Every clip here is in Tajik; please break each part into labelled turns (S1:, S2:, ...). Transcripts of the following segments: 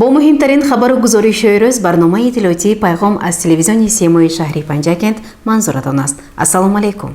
S1: Бо муҳимтарин хабару гузоришҳои рӯз барномаи иттилоотии «Пайғом» аз телевизиони Симои шаҳри Панҷакент манзуратон аст. Ассалому алайкум.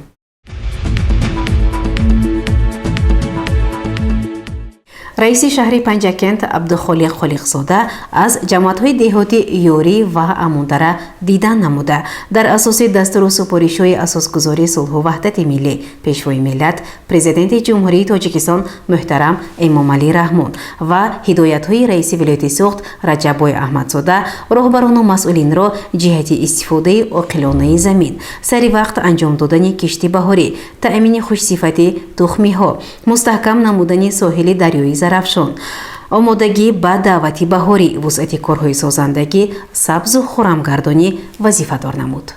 S1: Раиси шаҳри Панҷакент Абдухолиқ Холиқзода аз ҷамоатҳои деҳоти Ёрӣ ва Амондара дидан намуда, дар асоси дастуру супоришҳои Асосгузори сулҳу ваҳдати миллӣ, Пешвои миллат, Президенти Ҷумҳурии Тоҷикистон муҳтарам Эмомалӣ Раҳмон ва ҳидоятҳои раиси вилояти Суғд Раҷаббой Аҳмадзода роҳбарону масъулинро ҷиҳати истифодаи оқилонаи замин, сари вақт анҷом додани кишти баҳорӣ, таъмини хушсифати тухмиҳо, мустаҳкам намудани соҳили дарёи Зарафшон, омодагӣ ба даъвати баҳорӣ, вусъати корҳои созандагӣ, сабзу хуррамгардонӣ вазифадор намуд.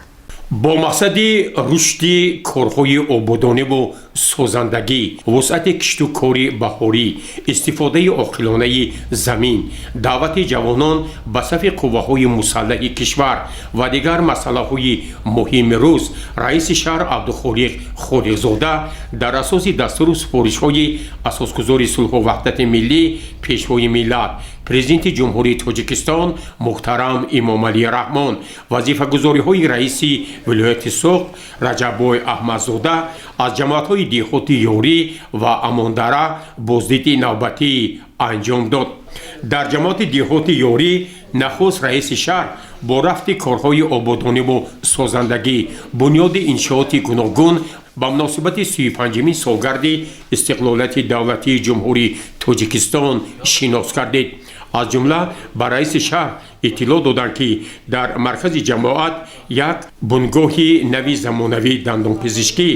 S2: Бо мақсади рушди корҳои ободониву созандагӣ, вусъати кишту кори баҳорӣ, истифодаи оқилонаи замин, даъвати ҷавонон ба сафи қувваҳои мусаллаҳи кишвар ва дигар масъалаҳои муҳими рӯз, раиси шаҳр Абдухолиқ Холиқзода дар асоси дастуру супоришҳои Асосгузори сулҳу ваҳдати миллӣ, Пешвои миллат, Президенти Ҷумҳурии Тоҷикистон муҳтарам Эмомалӣ Раҳмон, вазифагузориҳои раиси вилояти Суғд Раҷаббой Аҳмадзода аз ҷамоатҳои деҳоти Ёрӣ ва Амондара боздиди навбатӣ анҷом дод. Дар ҷамоати деҳоти Ёрӣ нахуст раиси шаҳр бо рафти корҳои ободониву созандагӣ, бунёди иншооти гуногун ба муносибати 35-умин солгарди истиқлолияти давлатии Ҷумҳурии Тоҷикистон шинос гардид. Аз ҷумла ба раиси шаҳр иттилоъ доданд, ки дар маркази ҷамоат як бунгоҳи нави замонавии дандонпизишкӣ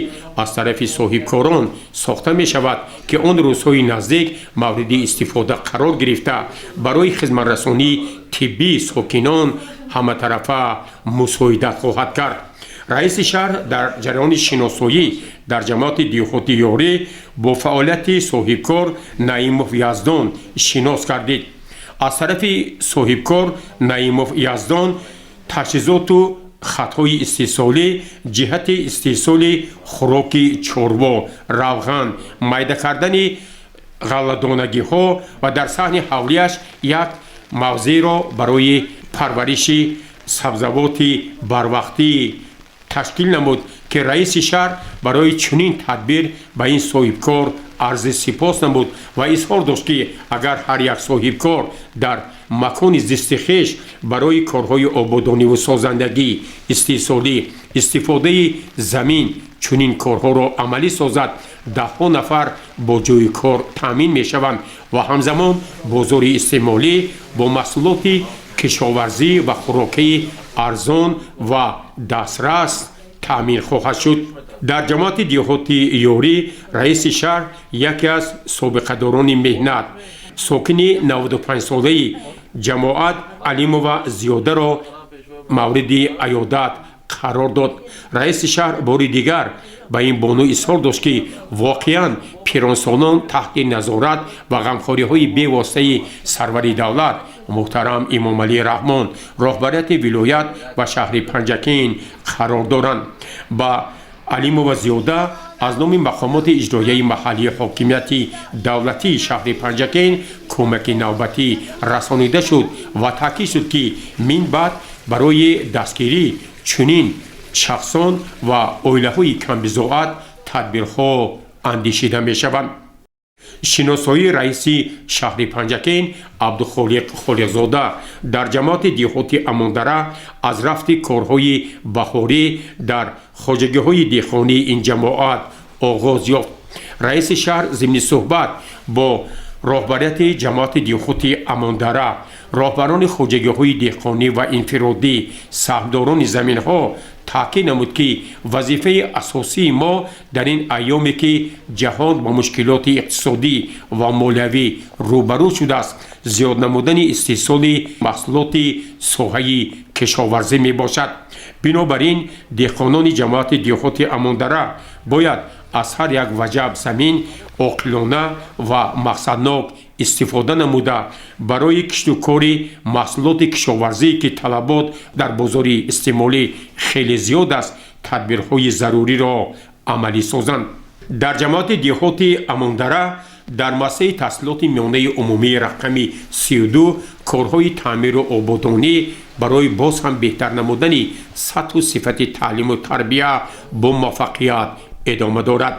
S2: аз тарафи соҳибкорон сохта мешавад, ки он рӯзҳои наздик мавриди истифода қарор гирифта, барои хизматрасонии тиббии сокинон ҳаматарафа мусоидат хоҳад кард. Раиси шаҳр дар ҷараёни шиносоӣ дар ҷамоати деҳоти Ёрӣ бо фаъолияти соҳибкор Наимов Яздон шинос гардид. Аз тарафи соҳибкор Наимов Яздон таҷҳизоту хатҳои истеҳсолӣ ҷиҳати истеҳсоли хӯроки чорво, равған, майда кардани ғалладонагиҳо ва дар саҳни ҳавлияш як мавзеъро барои парвариши сабзавоти барвақтӣ ташкил намуд, ки раиси шаҳр барои чунин тадбир ба ин соҳибкор арзи сипос намуд ва изҳор дошт, ки агар ҳар як соҳибкор дар макони зисти хеш барои корҳои ободониву созандагӣ, истеҳсолӣ, истифодаи замин чунин корҳоро амалӣ созад, даҳҳо нафар бо ҷойи кор таъмин мешаванд ва ҳамзамон бозори истеъмолӣ бо маҳсулоти кишоварзӣ ва хӯрокии арзон ва дастрас таъмин хоҳад шуд. Дар ҷамоати деҳоти Ёрӣ раиси шаҳр яке аз собиқадорони меҳнат, сокини 95-солаи ҷамоат Алимова Зиёдаро мавриди аёдат қарор дод. Раиси шаҳр бори дигар ба ин бону изҳор дошт, ки воқеан пиронсолон таҳти назорат ва ғамхориҳои бевоситаи сарвари давлат муҳтарам Эмомалӣ Раҳмон, роҳбарияти вилоят ва шаҳри Панҷакент қарор доранд. Ба Алимова Зиёда аз номи мақомоти иҷроияи маҳаллии ҳокимияти давлатии шаҳри Панҷакент кӯмаки навбатӣ расонида шуд ва таъкид шуд, ки мин баъд барои дастгирӣ чунин шахсон ва оилаҳои камбизоат тадбирҳо андешида мешаванд. Шиносоии раиси шаҳри Панҷакент Абдухолиқ Холиқзода дар ҷамоати деҳоти Амондара аз рафти корҳои баҳорӣ дар хоҷагиҳои деҳқонии ин ҷамоат оғоз ёфт. Раиси шаҳр зимни суҳбат бо роҳбарияти ҷамоати деҳоти Амондара, роҳбарони хоҷагиҳои деҳқонӣ ва инфиродӣ, саҳмдорони заминҳо таъкид намуд, ки вазифаи асосии мо дар ин айёме, ки ҷаҳон бо мушкилоти иқтисодӣ ва молиявӣ рӯбарӯ шудааст, зиёд намудани истеҳсоли маҳсулоти соҳаи кишоварзӣ мебошад. Бинобар ин деҳқонони ҷамоати деҳоти Амондара бояд аз ҳар як ваҷаб замин оқилона ва мақсаднок истифода намуда, барои киштукори маҳсулоти кишоварзӣ, ки талабот дар бозори истеъмолӣ хеле зиёд аст, тадбирҳои заруриро амалӣ созанд. Дар ҷамоати деҳоти Амондара Дар муассисаи таҳсилоти миёнаи умумии рақами 32 корҳои таъмиру ободонӣ барои боз ҳам беҳтар намудани сатҳу сифати таълиму тарбия бо муваффақият идома дорад.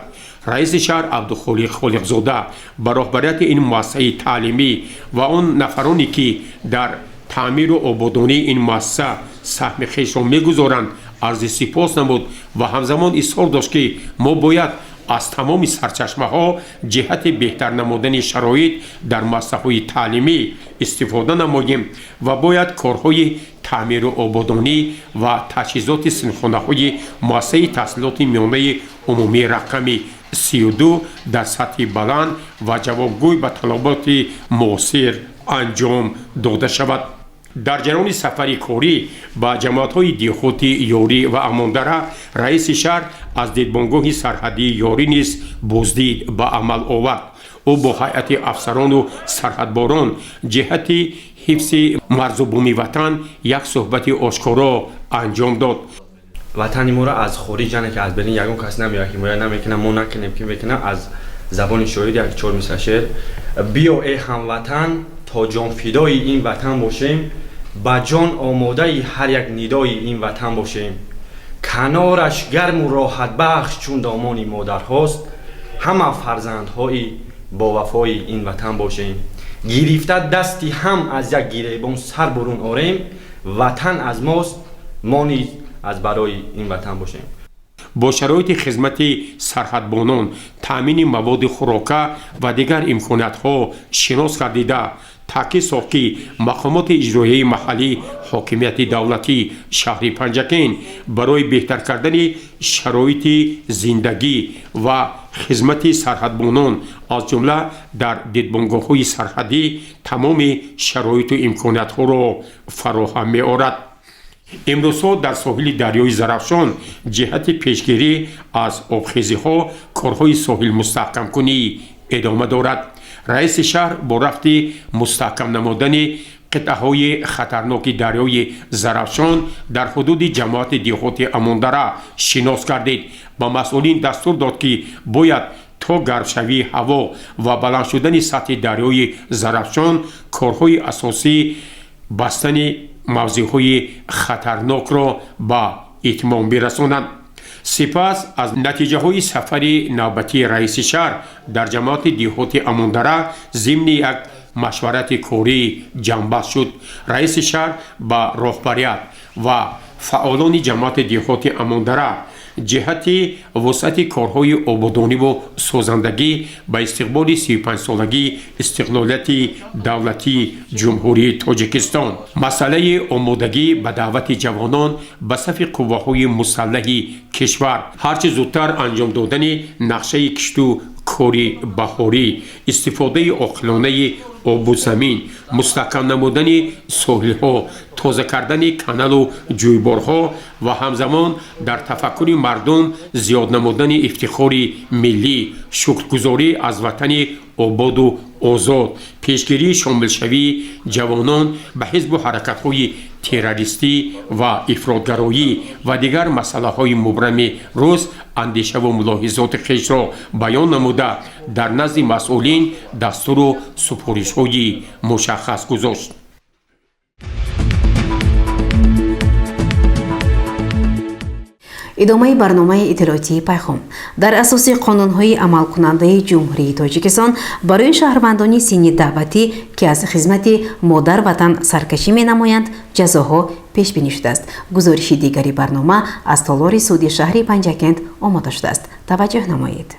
S2: Раиси шаҳр Абдухолиқ Холиқзода ба роҳбарияти ин муассисаи таълимӣ ва он нафароне, ки дар таъмиру ободонии ин муассиса саҳми хешро мегузоранд, арзи сипос намуд ва ҳамзамон изҳор дошт, ки мо бояд аз тамоми сарчашмаҳо ҷиҳати беҳтар намудани шароит дар муассисаҳои таълимӣ истифода намоем ва бояд корҳои таъмиру ободонӣ ва таҷҳизоти синфхонаҳои муассисаи таҳсилоти миёнаи умумии рақами 32 дар сатҳи баланд ва ҷавобгӯй ба талаботи муосир анҷом дода шавад. Дар ҷараёни сафари корӣ ба ҷамоатҳои деҳоти Ёрӣ ва Амондара раиси шаҳр аз дидбонгоҳи сарҳадии Ёрӣ низ боздид ба амал овард. Ӯ бо ҳайати афсарону сарҳадборон ҷиҳати ҳифзи марзу буми ватан як суҳбати ошкоро анҷом дод.
S3: Ватани моро аз хориҷ, яъне ки аз берун ягон кас намеояд, ҳимоя намекунад, мо накунем, ки мекунад? Аз забони шоир як чор мисра шеър: «Биё, эй ҳамватан, то ҷонфидои ин ватан бошем, ба ҷон омодаи ҳар як нидои ин ватан бошем. Канораш гарму роҳатбахш чун домони модарҳост, ҳама фарзандҳои бовафои ин ватан бошем. Гирифта дасти ҳам, аз як гиребон сар бурун орем, ватан аз мост, мо низ аз барои ин ватан бошем».
S2: Бо шароити хизмати сарҳадбонон, таъмини маводи хӯрока ва дигар имкониятҳо шинос гардида, таъкид сохт, ки мақомоти иҷроияи маҳаллӣ, ҳокимияти давлатии шаҳри Панҷакент барои беҳтар кардани шароити зиндагӣ ва хизмати сарҳадбонон, аз ҷумла дар дидбонгоҳҳои сарҳадӣ, тамоми шароиту имкониятҳоро фароҳам меорад. Имрӯзҳо дар соҳили дарёи Зарафшон ҷиҳати пешгирӣ аз обхезиҳо корҳои соҳилмустаҳкамкунӣ идома дорад. Раиси шаҳр бо рафти мустаҳкам намудани қитъаҳои хатарноки дарёи Зарафшон дар ҳудуди ҷамоати деҳоти Амондара шинос гардид. Ба масъулин дастур дод, ки бояд то гармшавии ҳаво ва баланд шудани сатҳи дарёи Зарафшон корҳои асосии бастани мавзеъҳои хатарнокро ба итмом бирасонанд. Сипас аз натиҷаҳои сафари навбатии раиси шаҳр дар ҷамоати деҳоти Амондара зимни як машварати корӣ ҷамъбаст шуд. Раиси шаҳр ба роҳбарият ва фаъолони ҷамоати деҳоти Амондара ҷиҳати вусъати корҳои ободониву созандагӣ ба истиқболи 35-солагии истиқлолияти давлатии Ҷумҳурии Тоҷикистон, масъалаи омодагӣ ба даъвати ҷавонон ба сафи қувваҳои мусаллаҳи кишвар, ҳарчи зудтар анҷом додани нақшаи кишту кори баҳорӣ, истифодаи оқилонаи обу замин, мустаҳкам намудани соҳилҳо, тоза кардани каналу ҷӯйборҳо ва ҳамзамон дар тафаккури мардум зиёд намудани ифтихори миллӣ, шукргузорӣ аз ватани ободу озод, пешгирии шомилшавии ҷавонон ба ҳизбу ҳаракатҳои террористӣ ва ифротгароӣ ва дигар масъалаҳои мубрами рӯз андешаву мулоҳизоти хешро баён намуда, дар назди масъулин дастуру супоришҳои мушаххас гузошт.
S1: Идомаи барномаи иттилоотии Пайхом. Дар асоси қонунҳои амалкунандаи Ҷумҳурии Тоҷикистон барои шаҳрвандони синни даъватӣ, ки аз хизмати модар ватан саркашӣ менамоянд, ҷазоҳо пешбинӣ шудааст. Гузориши дигари барнома аз толори суди шаҳри Панҷакент омода шудааст. Таваҷҷӯҳ намоед.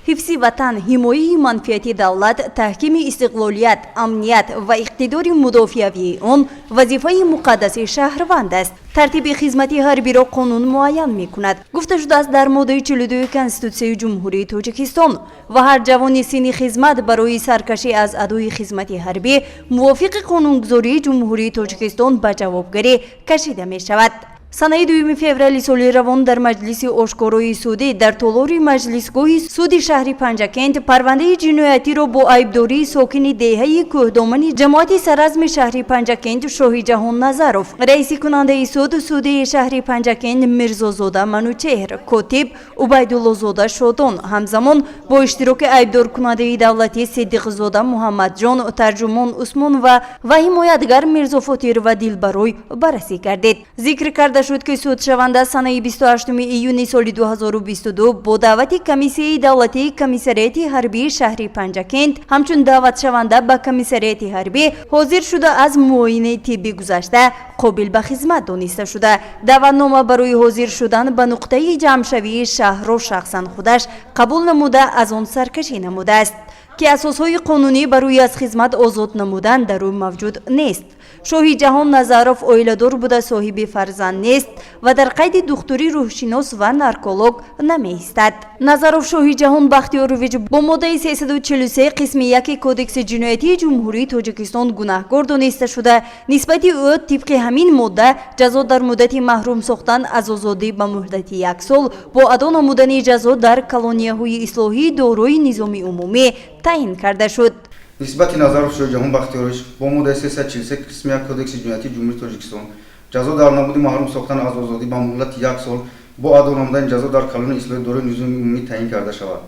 S4: Ҳифзи ватан, ҳимояи манфиати давлат, таҳкими истиқлолият, амният ва иқтидори мудофиавии он вазифаи муқаддаси шаҳрванд аст. Тартиби хизмати ҳарбиро қонун муайян мекунад, гуфта шудааст дар моддаи 42 Конститутсияи Ҷумҳурии Тоҷикистон. Ва ҳар ҷавони синни хизмат барои саркашӣ аз адои хизмати ҳарбӣ мувофиқи қонунгузории Ҷумҳурии Тоҷикистон ба ҷавобгарӣ кашида мешавад. Санаи 2 феврали соли равон дар маҷлиси ошкорои судӣ дар толори маҷлисгоҳи суди шаҳри Панҷакент парвандаи ҷиноятиро бо айбдории сокини деҳаи Кӯҳдомани ҷамоати Саразми шаҳри Панҷакент Шоҳиҷаҳон Назаров, раисикунандаи суд суди шаҳри Панҷакент Мирзозода Манучеҳр, котиб Убайдуллозода Шодон, ҳамзамон бо иштироки айбдоркунандаи давлатӣ Сиддиқзода Муҳаммадҷон, тарҷумон Усмонова ва ҳимоятгар Мирзофотирова Дилбарой баррасӣ гардид. Зикр карда шуд, ки судшаванда санаи 28 июни соли 2022 бо даъвати Комиссияи давлатии комиссариати ҳарбии шаҳри Панҷакент ҳамчун даъватшаванда ба комиссариати ҳарбӣ ҳозир шуда, аз муоинаи тиббӣ гузашта, қобил ба хизмат дониста шуда, даъватнома барои ҳозир шудан ба нуқтаи ҷамъшавии шаҳрро шахсан худаш қабул намуда, аз он саркашӣ намудааст, ки асосҳои қонунӣ барои аз хизмат озод намудан дар ӯ мавҷуд нест. Шоҳиҷаҳон Назаров оиладор буда, соҳиби фарзанд нест ва дар қайди духтури рӯҳшинос ва нарколог намеистад. Назаров Шоҳиҷаҳон Бахтиёрович бо моддаи 343 қисми 1 Кодекси ҷиноятии Ҷумҳурии Тоҷикистон гунаҳкор дониста шуда, нисбати ӯ тибқи ҳамин модда ҷазо дар муддати маҳрум сохтан аз озодӣ ба муҳдати як сол бо адо намудани ҷазо дар колонияҳои ислоҳии дорои низоми умумӣ таъин карда шуд.
S5: Нисбати Назаров Шоҳиҷаҳон Бахтиёрович бо моддаи 343 қисми 1 Кодекси ҷиноятии Ҷумҳурии Тоҷикистон ҷазо дар намуди маҳрум сохтан аз озодӣ ба муҳлати як сол бо адо намудани ҷазо дар колонияи ислоҳии дорои низоми умумӣ таъин карда шавад.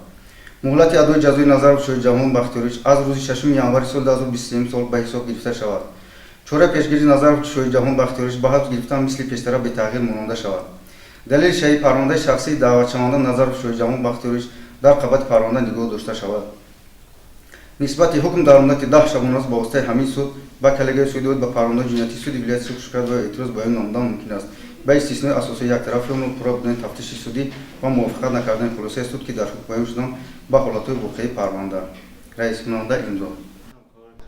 S5: Муҳлати адои ҷазои Назаров Шоҳиҷаҳон Бахтиёрович аз рӯзи 6 январи соли 2023 сол ба ҳисоб гирифта шавад. Чораи пешгирии Назаров Шоҳиҷаҳон Бахтиёрович ба ҳабс гирифтан мисли пештара бетағйир мононда шавад. Далели шаҳии парвандаи шахсии даъватшаванда Назаров Шоҳиҷаҳон Бахтиёрович дар қабати парванда нигоҳ дошта шавад. Нисбати ҳукм дар муддати 10 шабонарӯз ба воситаи ҳамин суд ба коллегияи суди оид ба парвандаҳои ҷиноятии суди вилояти Суғд шикоят ва эътироз баён намудан мумкин аст, ба истиснои асосҳои яктарафи он пурра будани тафтиши судӣ ва мувофиқат накардани хулосаи суд, ки дар ҳукм баён шудан ба ҳолатҳои воқеии парванда. Раискунанда имзо.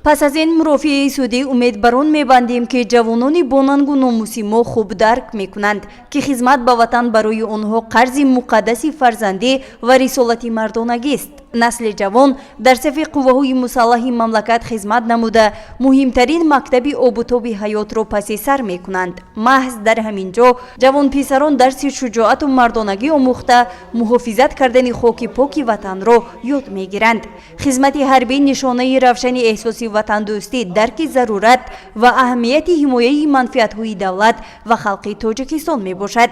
S4: Пас аз ин мурофиаи судӣ умед бар он мебандем, ки ҷавонони бонангу номуси мо хуб дарк мекунанд, ки хизмат ба ватан барои онҳо қарзи муқаддаси фарзандӣ ва рисолати мардонагист. Насли ҷавон дар сафи қувваҳои мусаллаҳи мамлакат хизмат намуда, муҳимтарин мактаби обутоби ҳаётро паси сар мекунанд. Маҳз дар ҳамин ҷо ҷавонписарон дарси шуҷоату мардонагӣ омӯхта, муҳофизат кардани хоки поки ватанро ёд мегиранд. Хизмати ҳарбӣ нишонаи равшани эҳсоси ватандӯстӣ, дарки зарурат ва аҳамияти ҳимояи манфиатҳои давлат ва халқи Тоҷикистон мебошад.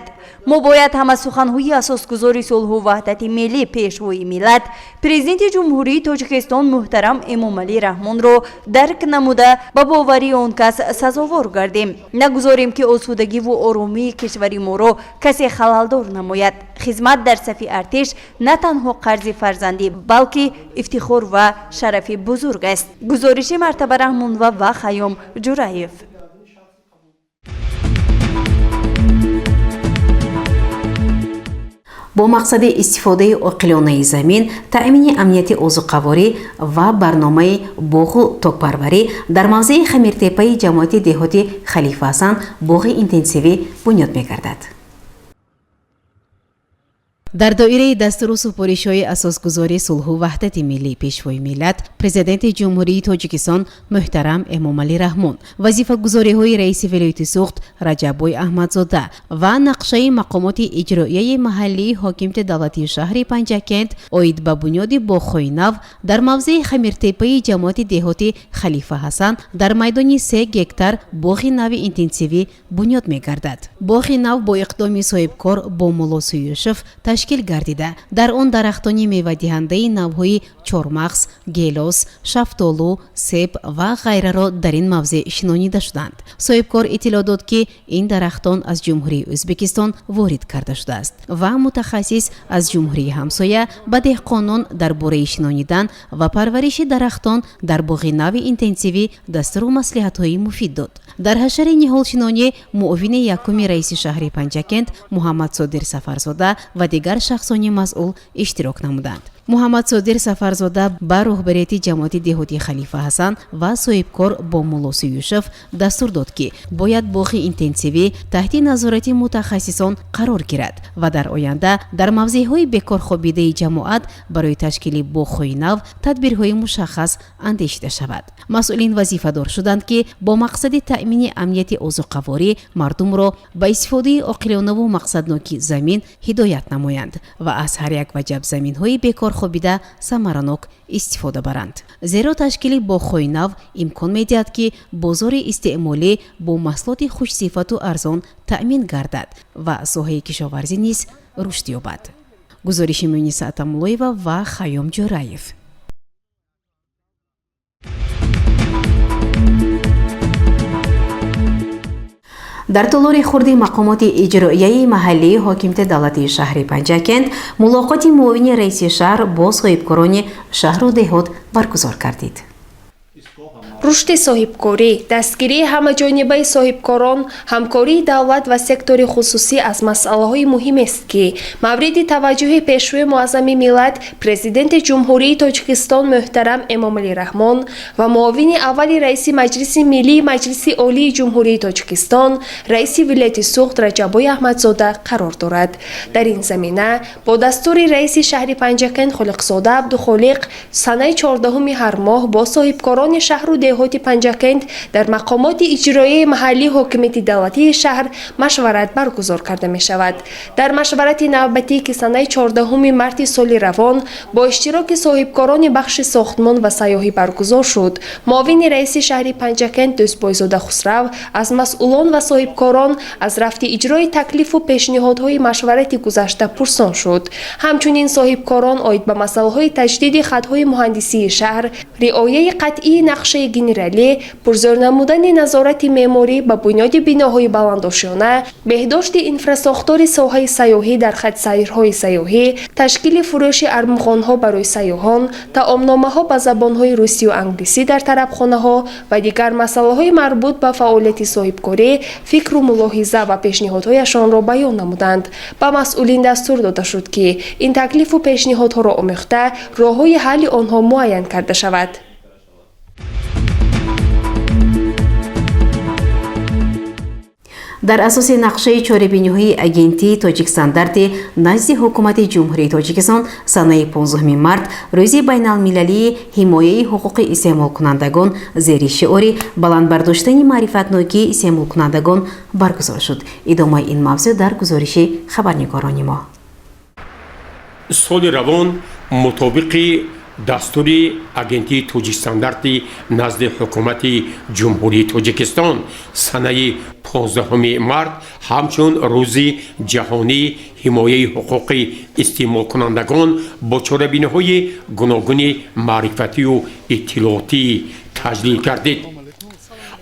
S4: Мо бояд ҳама суханҳои асосгузори сулҳу ваҳдати миллӣ, Пешвои миллат, Президенти Ҷумҳурии Тоҷикистон муҳтарам Эмомалӣ Раҳмонро дарк намуда, ба боварии он кас сазовор гардем. Нагузорем, ки осудагиву оромии кишвари моро касе халалдор намояд. Хизмат дар сафи артиш на танҳо қарзи фарзандӣ, балки ифтихор ва шарафи бузург аст. Гузориши Мартаба Раҳмонова ва Хайём Ҷураев.
S1: Бо мақсади истифодаи оқилонаи замин, таъмини амнияти озуқаворӣ ва барномаи боғу токпарварӣ дар мавзеи Хамиртепаи ҷамоати деҳоти Халифаҳасан боғи интенсивӣ бунёд мегардад. Дар доираи дастуру супоришҳои асосгузори сулҳу ваҳдати миллӣ, Пешвои миллат, Президенти Ҷумҳурии Тоҷикистон муҳтарам Эмомалӣ Раҳмон, вазифагузориҳои раиси вилояти Суғд Раҷаббой Аҳмадзода ва нақшаи мақомоти иҷроияи маҳаллии ҳокимияти давлатии шаҳри Панҷакент оид ба бунёди боғҳои нав дар мавзеи Хамиртепаи ҷамоати деҳоти Халифа Ҳасан дар майдони 3 гектар боғи нави интенсивӣ бунёд мегардад. Боғи нав бо иқдоми соҳибкор Бомулло Суюшев ташкил гардида, дар он дарахтони мевадиҳандаи навъҳои чормағз, гелос, шафтолу, себ ва ғайраро дар ин мавзеъ шинонида шуданд. Соҳибкор иттилоъ дод, ки ин дарахтон аз Ҷумҳурии Ӯзбекистон ворид карда шудааст ва мутахассис аз ҷумҳурии ҳамсоя ба деҳқонон дар бораи шинонидан ва парвариши дарахтон дар боғи нави интенсивӣ дастуру маслиҳатҳои муфид дод. Дар ҳашари ниҳолшинонӣ муовини якуми раиси шаҳри Панҷакент Муҳаммадсодир Сафарзода ва дигар шахсони масъул иштирок намуданд. Муҳаммадсодир Сафарзода ба роҳбарияти ҷамоати деҳоти Халифа Ҳасан ва соҳибкор Бомулло Сиюшев дастур дод, ки бояд боғи интенсивӣ таҳти назорати мутахассисон қарор гирад ва дар оянда дар мавзеъҳои бекорхобидаи ҷамоат барои ташкили боғҳои нав тадбирҳои мушаххас андешида шавад. Масъулин вазифадор шуданд, ки бо мақсади таъмини амнияти озуқаворӣ мардумро ба истифодаи оқилонаву мақсадноки замин ҳидоят намоянд ва аз ҳар як ваҷаб заминҳои бекор хобида самаранок истифода баранд. Зеро ташкили боғҳои нав имкон медиҳад, ки бозори истеъмолӣ бо маҳсулоти хушсифату арзон таъмин гардад ва соҳаи кишоварзӣ низ рушд ёбад. Гузориши Муниса Атамуллоева ва Хайём Ҷӯраев. Дар толори хурди мақомоти иҷроияи маҳаллии ҳокимияти давлатии шаҳри Панҷакент мулоқоти муовини раиси шаҳр бо соҳибкорони шаҳру деҳот баргузор гардид.
S6: Рушди соҳибкорӣ, дастгирии ҳамаҷонибаи соҳибкорон, ҳамкории давлат ва сектори хусусӣ аз масъалаҳои муҳимест, ки мавриди таваҷҷӯҳи Пешвои Муаззами миллат, Президенти Ҷумҳурии Тоҷикистон муҳтарам Эмомалӣ Раҳмон ва муовини аввали раиси Маҷлиси Миллии Маҷлиси Олии Ҷумҳурии Тоҷикистон, раиси вилояти Суғд Раҷаббой Аҳмадзода қарор дорад. Дар ин замина бо дастури раиси шаҳри Панҷакент Холиқзода Абдухолиқ санаи 14 ҳар моҳ бо соҳибкорони шаҳру деҳоти Панҷакент дар мақомоти иҷроияи маҳаллии ҳокимияти давлатии шаҳр машварат баргузор карда мешавад. Дар машварати навбатӣ, ки санаи 14 марти соли равон бо иштироки соҳибкорони бахши сохтмон ва сайёҳӣ баргузор шуд, муовини раиси шаҳри Панҷакент Дӯстбойзода Хусрав аз масъулон ва соҳибкорон аз рафти иҷрои таклифу пешниҳодҳои машварати гузашта пурсон шуд. Ҳамчунин соҳибкорон оид ба масъалаҳои таҷдиди хатҳои муҳандисии шаҳр, риояи қатъии нақшаи генералӣ, пурзӯр намудани назорати меъморӣ ба бунёди биноҳои баландошёна, беҳдошти инфрасохтори соҳаи сайёҳӣ дар хатсайрҳои сайёҳӣ, ташкили фурӯши армуғонҳо барои сайёҳон, таомномаҳо ба забонҳои русию англисӣ дар тарабхонаҳо ва дигар масъалаҳои марбут ба фаъолияти соҳибкорӣ фикру мулоҳиза ва пешниҳодҳояшонро баён намуданд. Ба масъулин дастур дода шуд, ки ин таклифу пешниҳодҳоро омӯхта, роҳҳои ҳалли онҳо муайян карда шавад.
S1: Дар асоси нақшаи чорабиниҳои агентии Тоҷикстандарти назди ҳукумати Ҷумҳурии Тоҷикистон санаи 15 март рӯзи байналмилалии ҳимояи ҳуқуқи истеъмолкунандагон зери шиори баланд бардоштани маърифатнокии истеъмолкунандагон баргузор шуд. Идомаи ин мавзӯъ дар гузориши хабарнигорони мо.
S2: Соли равон мутобиқи дастури агентии Тоҷикстандарти назди ҳукумати Ҷумҳурии Тоҷикистон санаи 15 март ҳамчун рӯзи ҷаҳонии ҳимояи ҳуқуқи истеъмолкунандагон бо чорабиниҳои гуногуни маърифатию иттилоотӣ таҷлил гардид.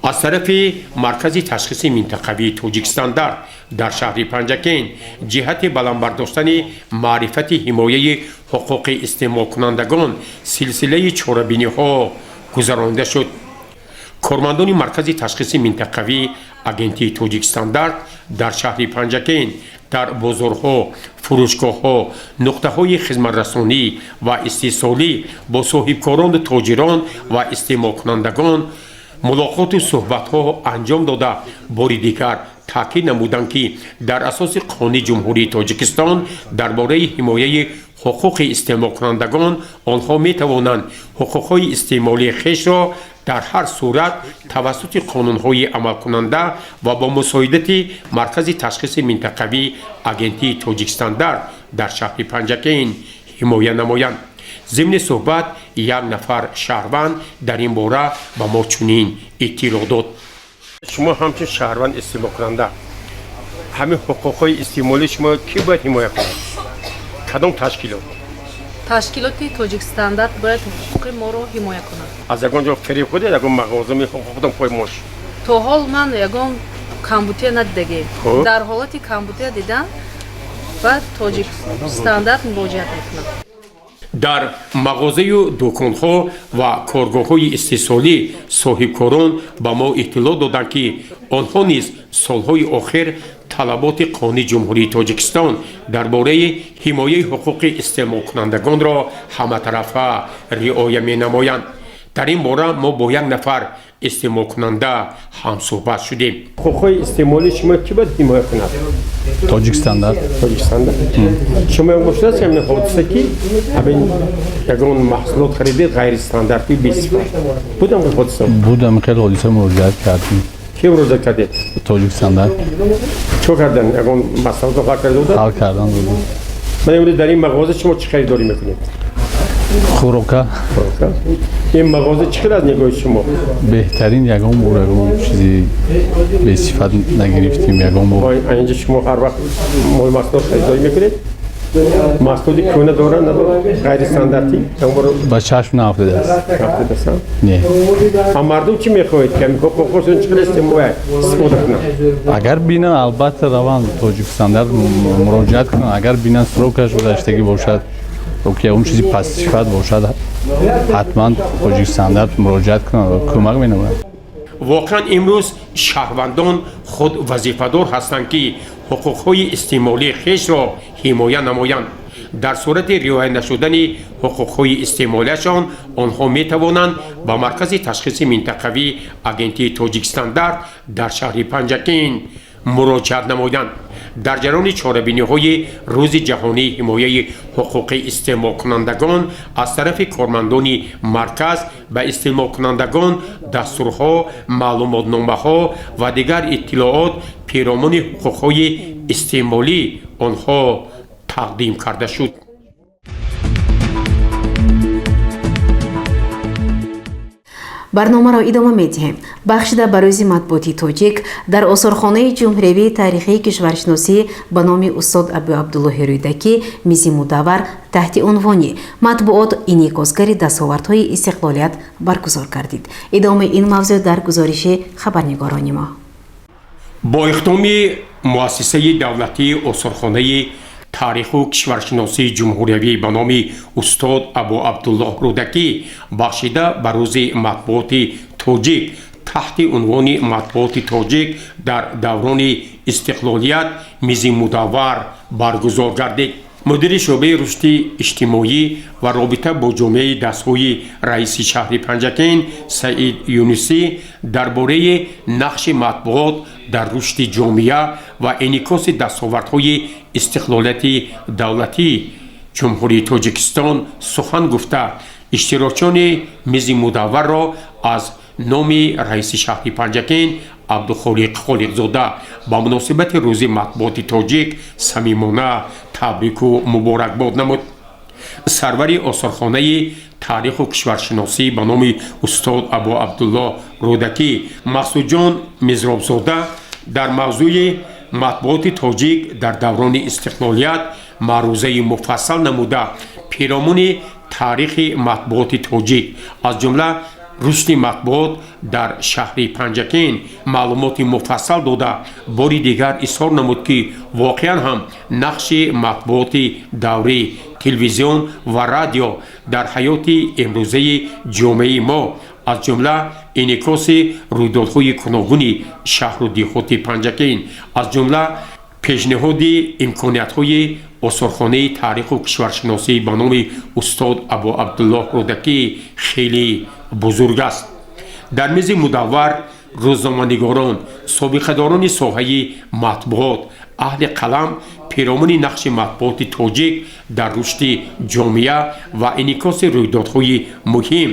S2: Аз тарафи Маркази ташхиси минтақавии Тоҷикстандарт дар шаҳри Панҷакент ҷиҳати баланд бардоштани маърифати ҳимояи ҳуқуқи истеъмолкунандагон силсилаи чорабиниҳо гузаронида шуд. Кормандони Маркази ташхиси минтақавии агентии Тоҷикстандарт дар шаҳри Панҷакент дар бозорҳо, фурӯшгоҳҳо, нуқтаҳои хизматрасонӣ ва истеҳсолӣ бо соҳибкорону тоҷирон ва истеъмолкунандагон мулоқоту суҳбатҳо анҷом дода, бори дигар таъкид намуданд, ки дар асоси Қонуни Ҷумҳурии Тоҷикистон дар бораи ҳимояи ҳуқуқи истеъмолкунандагон онҳо метавонанд ҳуқуқҳои истеъмолии хешро дар ҳар сурат тавассути қонунҳои амалкунанда ва бо мусоидати Маркази ташхиси минтақавии агентии Тоҷикстандарт дар шаҳри Панҷакент ҳимоя намоянд. Зимни суҳбат як нафар шаҳрванд дар ин бора ба мо чунин иттилоъ дод. Шумо ҳамчун шаҳрванд истеъмолкунанда ҳамин ҳуқуқҳои истеъмолии шумо кӣ бояд ҳимоя кунад? Кадом ташкилот?
S7: Ташкилоти Тоҷикстандарт бояд ҳуқуқи моро ҳимоя кунад.
S2: Аз ягон ҷо фиреб хӯрдед, ягон мағоза ҳуқуқатон поймол шуд?
S7: То ҳол ман ягон камбутия надидагем. Дар ҳолати камбутия дидан ба Тоҷикстандарт муроҷиат мекунам.
S2: Дар мағозаю дуконҳо ва коргоҳҳои истеҳсолӣ соҳибкорон ба мо иттилоъ доданд, ки онҳо низ солҳои охир Талаботи Қонуни Ҷумҳурии Тоҷикистон дар бораи ҳимояи ҳуқуқи истеъмолкунандагонро ҳаматарафа риоя менамоянд. Дар ин бора мо бо як нафар истеъмолкунанда ҳамсӯҳбат шудем. Ҳуқуқҳои истеъмолии шумо кӣ бояд ҳимоя кунад?
S8: Тоҷикстандарт.
S2: Тоҷикстандарт. Шумо мушкил аст ҳамин ҳодиса, ки ҳамин ягон маҳсулот харидед, ғайристандартӣ, бесифат буд, ҳамин ҳодиса?
S8: Буд ҳамин хел ҳодиса, муроҷиат кардем.
S2: Кӣ муроҷиат кардед?
S8: Тоҷикстандарт.
S2: Чӣ кардан? Ягон масъаларо ҳал карда буданд?
S8: Ҳал кардан буд.
S2: Ман имрӯз дар ин мағоза шумо чӣ харидорӣ мекунед?
S8: Хӯрока.
S2: Хӯрока. Ин мағоза чӣ хел аз нигоҳи шумо?
S8: Беҳтарин, ягон бор ягон чизи бесифат нагирифтем, ягон бор.
S2: Инҷа шумо ҳар вақт моли маҳсулот харидорӣ мекунед, маҳсулоти кӯҳна доранд, надоранд, ғайристандартӣ?
S8: Ба чашм наафтадааст.
S2: Нафтадааст?
S8: Не.
S2: А мардум чӣ мехоҳед, ки ҳуқуқҳошон чӣ хел истифода кунанд?
S8: Агар бинанд, албатта раванд, Тоҷикстандарт муроҷиат кунанд. Агар бинанд, срокаш гузаштагӣ бошад ё ки ягон чизи пастсифат бошад, ҳатман Тоҷикстандарт муроҷиат кунанд ва кӯмак менамоянд.
S2: Воқеан, имрӯз шаҳрвандон худ вазифадор ҳастанд, ки ҳуқуқҳои истеъмолии хешро ҳимоя намоянд. Дар сурати риоя нашудани ҳуқуқҳои истеъмолиашон онҳо метавонанд ба маркази ташхиси минтақавии Агентии Тоҷикстандарт дар шаҳри Панҷакент муроҷиат намоянд. Дар ҷараёни чорабиниҳои Рӯзи ҷаҳонии ҳимояи ҳуқуқи истеъмолкунандагон аз тарафи кормандони марказ ба истеъмолкунандагон дастурҳо, маълумотномаҳо ва дигар иттилоот перомуни ҳуқуқҳои истеъмолии онҳо тақдим карда шуд.
S1: Барномаро идома медиҳем. Бахшида ба Рӯзи матбуоти тоҷик дар осорхонаи ҷумҳуриявии таърихии кишваршиносӣ ба номи устод Абуабдуллоҳи Рӯдакӣ мизи мудаввар таҳти унвони «Матбуот инъикосгари дастовардҳои истиқлолият» баргузор гардид. Идомаи ин мавзӯъ дар гузориши хабарнигорони мо.
S2: Бо иқдоми муассисаи давлатии осорхонаи таъриху кишваршиносии ҷумҳуриявӣ ба номи устод Абуабдуллоҳ Рӯдакӣ, бахшида ба Рӯзи матбуоти тоҷик, таҳти унвони «Матбуоти тоҷик дар даврони истиқлолият» мизи мудаввар баргузор гардид. Мудири шӯъбаи рушди иҷтимоӣ ва робита бо ҷомеаи дастҳои раиси шаҳри Панҷакент Саид Юнусӣ дар бораи нақши матбуот дар рушди ҷомеа ва инъикоси дастовардҳои истиқлолияти давлатии Ҷумҳурии Тоҷикистон сухан гуфта, иштирокчиёни мизи мудавварро аз номи раиси шаҳри Панҷакент Абдухолиқ Холиқзода ба муносибати Рӯзи матбуоти тоҷик самимона табрику муборакбод намуд. Сарвари осорхонаи таъриху кишваршиносӣ ба номи устод Абуабдуллоҳ Рӯдакӣ Мақсудҷон Мизробзода дар мавзӯи матбуоти тоҷик дар даврони истиқлолият маърузаи муфассал намуда, перомуни таърихи матбуоти тоҷик, аз ҷумла рушди матбуот дар шаҳри Панҷакент маълумоти муфассал дода, бори дигар изҳор намуд, ки воқеан ҳам нақши матбуоти даврӣ, телевизион ва радио дар ҳаёти имрӯзаи ҷомеаи мо, аз ҷумла инъикоси рӯйдодҳои гуногуни шаҳру деҳоти Панҷакент, аз ҷумла пешниҳоди имкониятҳои осорхонаи таъриху кишваршиносӣ ба номи устод Абуабдуллоҳ Рӯдакӣ хеле бузург аст. Дар мизи мудаввар рӯзноманигорон, собиқадорони соҳаи матбуот, аҳли қалам перомуни нақши матбуоти тоҷик дар рушди ҷомеа ва инъикоси рӯйдодҳои муҳим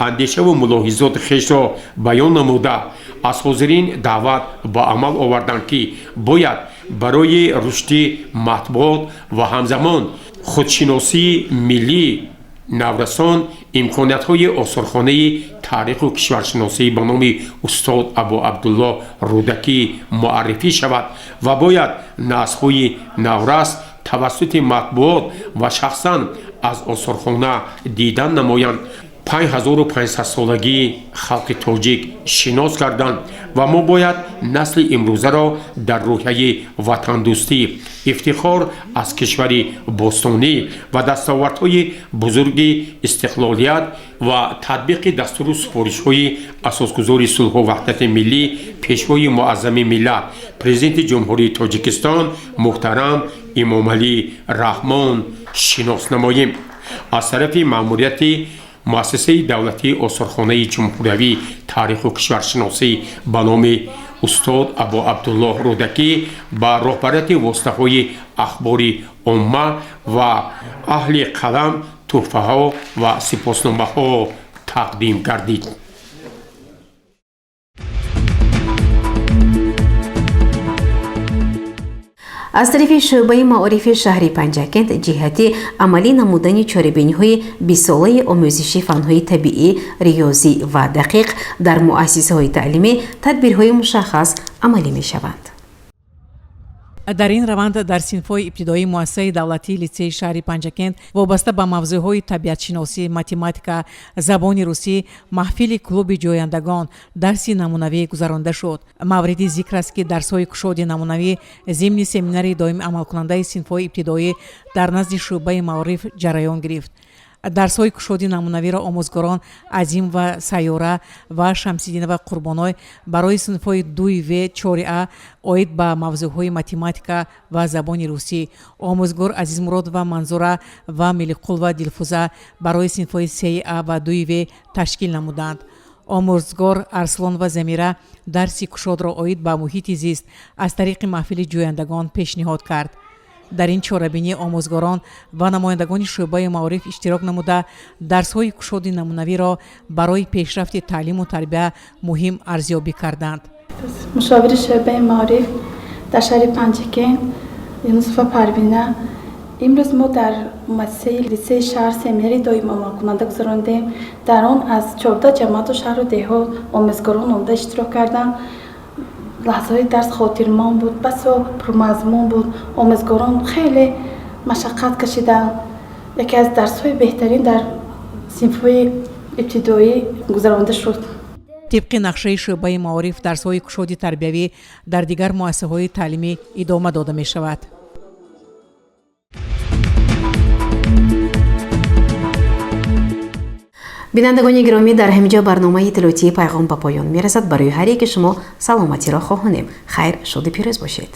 S2: андешаву мулоҳизоти хешро баён намуда, аз ҳозирин даъват ба амал оварданд, ки бояд барои рушди матбуот ва ҳамзамон худшиносии миллии наврасон имкониятҳои осорхонаи таъриху кишваршиносӣ ба номи устод Абуабдуллоҳ Рӯдакӣ муаррифӣ шавад ва бояд наслҳои наврас тавассути матбуот ва шахсан аз осорхона дидан намоянд, 5500-солагии халқи тоҷик шинос карданд. Ва мо бояд насли имрӯзаро дар рӯҳияи ватандӯстӣ, ифтихор аз кишвари бостонӣ ва дастовардҳои бузурги истиқлолият ва татбиқи дастуру супоришҳои асосгузори сулҳу ваҳдати миллӣ, пешвои муаззами миллат, президенти Ҷумҳурии Тоҷикистон муҳтарам Эмомалӣ Раҳмон шинос намоем. Аз тарафи маъмурияти муассисаи давлатии осорхонаи ҷумҳуриявии таъриху кишваршиносӣ ба номи устод Абу Абдуллоҳ Рӯдакӣ ба роҳбарияти воситаҳои ахбори омма ва аҳли қалам тӯҳфаҳо ва сипосномаҳо тақдим гардид.
S1: Аз тарафи шӯъбаи маорифи шаҳри Панҷакент ҷиҳати амалӣ намудани чорабиниҳои бистсолаи омӯзиши фанҳои табиӣ, риёзӣ ва дақиқ дар муассисаҳои таълимӣ тадбирҳои мушаххас амалӣ мешаванд.
S9: Дар ин раванд дар синфҳои ибтидоии муассисаи давлатии литсеи шаҳри Панҷакент вобаста ба мавзӯъҳои табиатшиносӣ, математика, забони русӣ маҳфили клуби ҷӯяндагон дарси намунавӣ гузаронида шуд. Мавриди зикр аст, ки дарсҳои кушоди намунавӣ зимни семинари доимӣ амалкунандаи синфҳои ибтидоӣ дар назди шӯъбаи маориф ҷараён гирифт. Дарсҳои кушоди намунавиро омӯзгорон Азимова Сайёра ва Шамсиддинова Қурбоной барои синфҳои 2 В 4 А оид ба мавзӯъҳои математика ва забони русӣ, омӯзгор Азизмуродова Манзура ва Мелиқулова Дилфуза барои синфҳои 3 А ва 2 В ташкил намуданд. Омӯзгор Арслонова Замира дарси кушодро оид ба муҳити зист аз тариқи маҳфили ҷӯяндагон пешниҳод кард. Дар ин чорабинӣ омӯзгорон ва намояндагони шӯъбаи маориф иштирок намуда, дарсҳои кушоди намунавиро барои пешрафти таълиму тарбия муҳим арзёбӣ карданд.
S10: Мушовири шӯъбаи маориф дар шаҳри Панҷакент Юнусова Парвина. Имрӯз мо дар муассисаи литсеи шаҳр семинари доим амалкунанда гузарондем. Дар он аз 14 ҷамоату шаҳру деҳот омӯзгорон омода иштирок карданд. Лаҳзаҳои дарс хотирмон буд, басо пурмазмун буд. Омӯзгорон хеле машаққат кашиданд. Яке аз дарсҳои беҳтарин дар синфҳои ибтидоӣ гузаронида шуд.
S9: Тибқи нақшаи шӯъбаи маориф дарсҳои кушоди тарбиявӣ дар дигар муассисаҳои таълимӣ идома дода мешавад.
S1: Бинандагони гиромӣ, дар ҳамин ҷо барномаи иттилоотии «Пайғом» ба поён мерасад. Барои ҳар яке шумо саломатиро хоҳонем. Хайр, шоду пирӯз бошед.